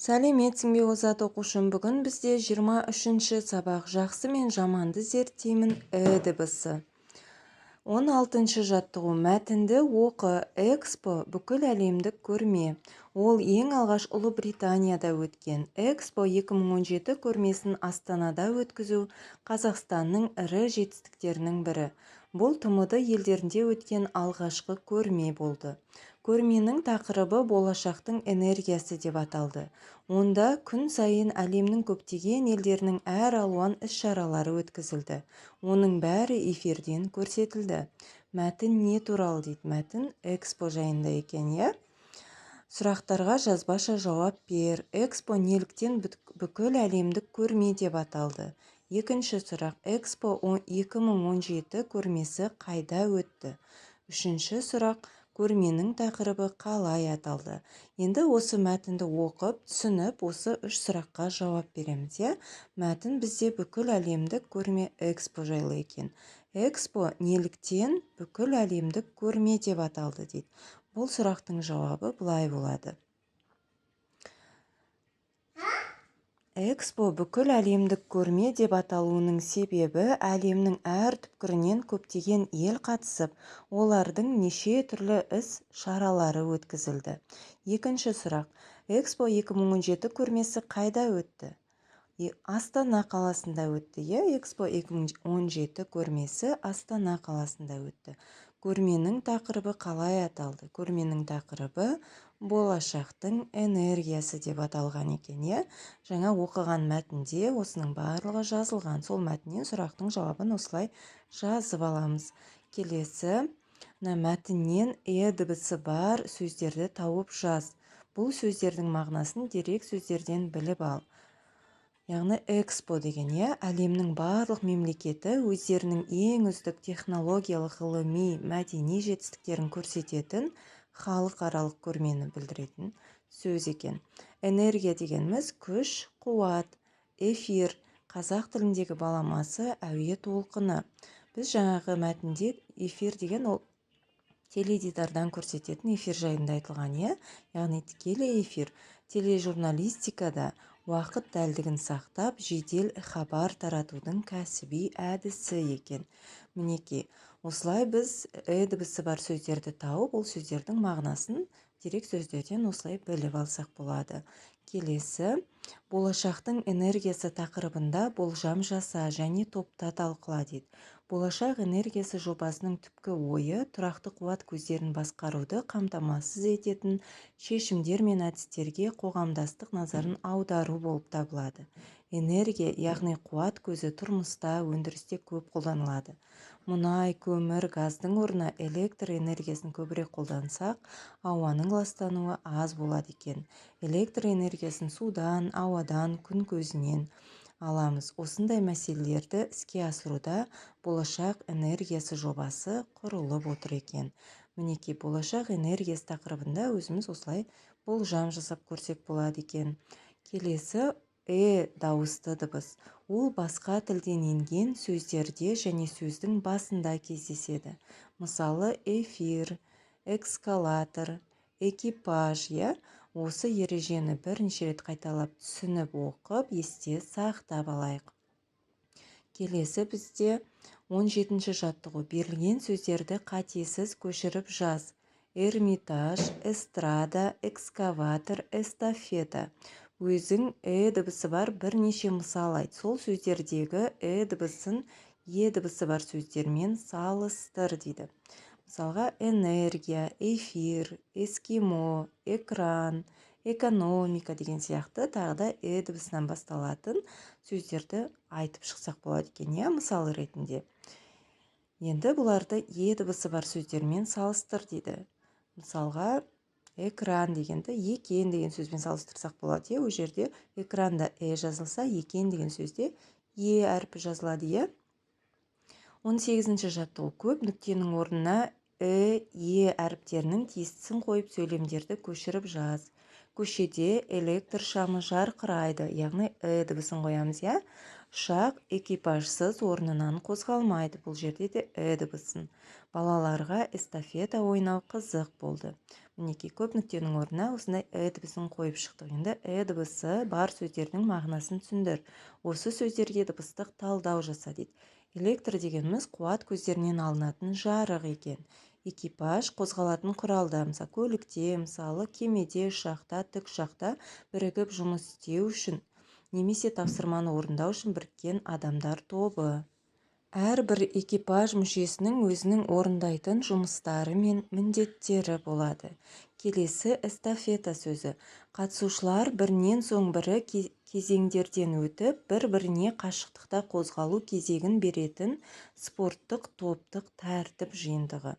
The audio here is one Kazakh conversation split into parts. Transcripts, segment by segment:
Сәлеметсің бе, озат оқушым! Бүгін бізде 23-ші сабақ, «Жақсы мен жаманды зерттеймін», і дыбысы. 16-шы жаттығу. Мәтінді оқы. ЭКСПО – бүкіл әлемдік көрме. Ол ең алғаш Ұлыбританияда өткен. ЭКСПО 2017 көрмесін Астанада өткізу – Қазақстанның ірі жетістіктерінің бірі. Бұл ТМД елдерінде өткен алғашқы көрме болды. Көрменің тақырыбы «Болашақтың энергиясы» деп аталды. Онда күн сайын әлемнің көптеген елдерінің әр алуан іс-шаралары өткізілді. Оның бәрі эфирден көрсетілді. Мәтін не туралы дейді? Мәтін ЭКСПО жайында екен, иә. Сұрақтарға жазбаша жауап бер. ЭКСПО неліктен бүкіл әлемдік көрме деп аталды? Екінші сұрақ: ЭКСПО 2017 көрмесі қайда өтті? Үшінші сұрақ: көрменің тақырыбы қалай аталды? Енді осы мәтінді оқып, түсініп, осы үш сұраққа жауап береміз, иә. Мәтін бізде бүкіл әлемдік көрме ЭКСПО жайлы екен. ЭКСПО неліктен бүкіл әлемдік көрме деп аталды дейді. Бұл сұрақтың жауабы былай болады: ЭКСПО бүкіл әлемдік көрме деп аталуының себебі әлемнің әр түкпірінен көптеген ел қатысып, олардың неше түрлі іс-шаралары өткізілді. Екінші сұрақ: ЭКСПО 2017 көрмесі қайда өтті? Астана қаласында өтті, иә. ЭКСПО 2017 көрмесі Астана қаласында өтті. Көрменің тақырыбы қалай аталды? Көрменің тақырыбы «Болашақтың энергиясы» деп аталған екен, иә. Жаңа оқыған мәтінде осының барлығы жазылған. Сол мәтіннен сұрақтың жауабын осылай жазып аламыз. Келесі, мына мәтіннен е дыбысы бар сөздерді тауып жаз. Бұл сөздердің мағынасын дерек сөздерден біліп ал. Яғни ЭКСПО деген, иә, әлемнің барлық мемлекеті өздерінің ең үздік технологиялық, ғылыми, мәдени жетістіктерін көрсететін халықаралық көрмені білдіретін сөз екен. Энергия дегеніміз – күш, қуат. Эфир – қазақ тіліндегі баламасы әуе толқыны. Біз жаңағы мәтінде эфир деген ол теледидардан көрсететін эфир жайында айтылған, иә, яғни тікелей эфир. Тележурналистикада уақыт дәлдігін сақтап, жедел хабар таратудың кәсіби әдісі екен. Мінекей, осылай біз э дыбысы бар сөздерді тауып, ол сөздердің мағынасын дерек сөздерден осылай біліп алсақ болады. Келесі, «Болашақтың энергиясы» тақырыбында болжам жаса және топта талқыла дейді. «Болашақ энергиясы» жобасының түпкі ойы тұрақты қуат көздерін басқаруды қамтамасыз ететін шешімдер мен әдістерге қоғамдастық назарын аудару болып табылады. Энергия, яғни қуат көзі тұрмыста, өндірісте көп қолданылады. Мұнай, көмір, газдың орнына электр энергиясын көбірек қолдансақ, ауаның ластануы аз болады екен. Электр энергиясын судан, ауадан, күн көзінен аламыз. Осындай мәселелерді іске асыруда «Болашақ энергиясы» жобасы құрылып отыр екен. Мінекей, «Болашақ энергиясы» тақырыбында өзіміз осылай болжам жасап көрсек болады екен. Келесі, э дауысты дыбыс. Ол басқа тілден енген сөздерде және сөздің басында кездеседі. Мысалы, эфир, эскалатор, экипаж, иә. Осы ережені бірнеше рет қайталап, түсініп оқып, есте сақтап алайық. Келесі бізде 17 жаттығу. Берілген сөздерді қатесіз көшіріп жаз: Эрмитаж, эстрада, экскаватор, эстафета. Өзің э дыбысы бар бірнеше мысал айт. Сол сөздердегі э дыбысын е дыбысы бар сөздермен салыстыр дейді. Мысалға, энергия, эфир, эскимо, экран, экономика деген сияқты тағы да э дыбысынан басталатын сөздерді айтып шықсақ болады екен, иә, мысал ретінде. Енді бұларды е дыбысы бар сөздермен салыстыр дейді. Мысалға, экран дегенді екен деген сөзбен салыстырсақ болады, иә. Ол жерде экранда э жазылса, екен деген сөзде е әрпі жазылады, иә. 18-ші жаттығу. Көп нүктенің орнына і, е әріптерінің тиістісін қойып, сөйлемдерді көшіріп жаз. Көшеде электр шамы жарқырайды, яғни э дыбысын қоямыз, иә. Ұшақ экипажсыз орнынан қозғалмайды, бұл жерде де э дыбысын. Балаларға эстафета ойнау қызық болды. Мінекей, көп нүктенің орнына осындай э дыбысын қойып шықтық. Енді э дыбысы бар сөздердің мағынасын түсіндір. Осы сөздерге дыбыстық талдау жаса дейді. Электр дегеніміз қуат көздерінен алынатын жарық екен. Экипаж қозғалатын құралда, мысалы көлікте, мысалы кемеде, ұшақта, тікұшақта бірігіп жұмыс істеу үшін немесе тапсырманы орындау үшін біріккен адамдар тобы. Әрбір экипаж мүшесінің өзінің орындайтын жұмыстары мен міндеттері болады. Келесі эстафета сөзі. Қатысушылар бірінен соң бірі кезеңдерден өтіп, бір-біріне қашықтықта қозғалу кезегін беретін спорттық топтық тәртіп жиынтығы.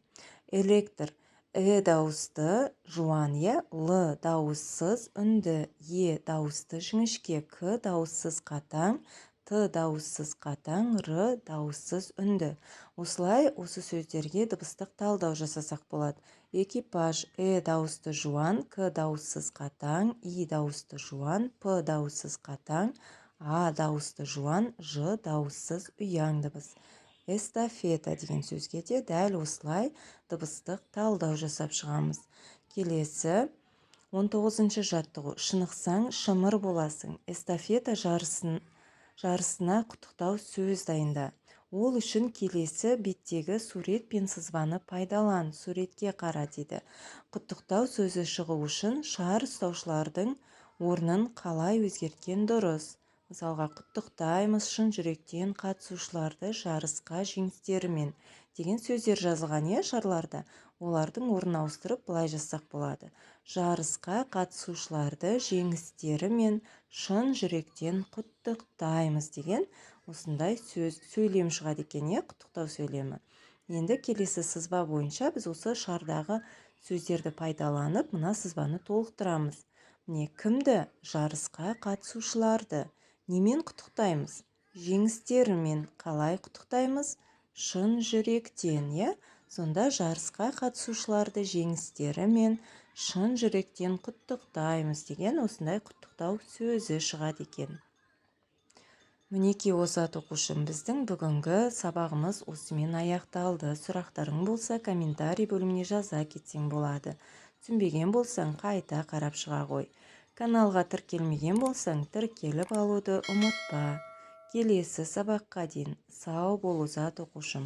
Электр. Э дауысты жуан, е, л дауыссыз үнді, е дауысты жіңішке, к дауыссыз қатаң, т дауыссыз қатаң, р дауыссыз үнді. Осылай осы сөздерге дыбыстық талдау жасасақ болады. Экипаж: э дауысты жуан, к дауыссыз қатаң, и дауысты жуан, п дауыссыз қатаң, а дауысты жуан, ж дауыссыз ұяң дыбыс. Эстафета деген сөзге де дәл осылай дыбыстық талдау жасап шығамыз. Келесі 19 жаттығу. Шынықсаң, шымыр боласың. Эстафета жарысына құттықтау сөз дайында. Ол үшін келесі беттегі сурет пен сызбаны пайдалан. Суретке қара дейді. Құттықтау сөзі шығу үшін шар ұстаушылардың орнын қалай өзгерткен дұрыс? Мысалға, құттықтаймыз шын жүректен қатысушыларды жарысқа жеңістерімен деген сөздер жазылған, иә, шарларда. Олардың орнын ауыстырып былай жазсақ болады: жарысқа қатысушыларды жеңістерімен шын жүректен құттықтаймыз деген осындай сөз сөйлем шығады екен, иә, құттықтау сөйлемі. Енді келесі сызба бойынша біз осы шардағы сөздерді пайдаланып, мына сызбаны толықтырамыз. Міне, кімді? Жарысқа қатысушыларды. Немен құттықтаймыз? Жеңістерімен. Қалай құттықтаймыз? Шын жүректен, иә. Сонда жарысқа қатысушыларды жеңістерімен шын жүректен құттықтаймыз деген осындай құттықтау сөзі шығады екен. Мінекей, озат оқушым, біздің бүгінгі сабағымыз осымен аяқталды. Сұрақтарың болса, комментарий бөліміне жаза кетсең болады. Түсінбеген болсаң, қайта қарап шыға ғой. Каналға тіркелмеген болсаң, тіркеліп алуды ұмытпа. Келесі сабаққа дейін сау бол, озат оқушым.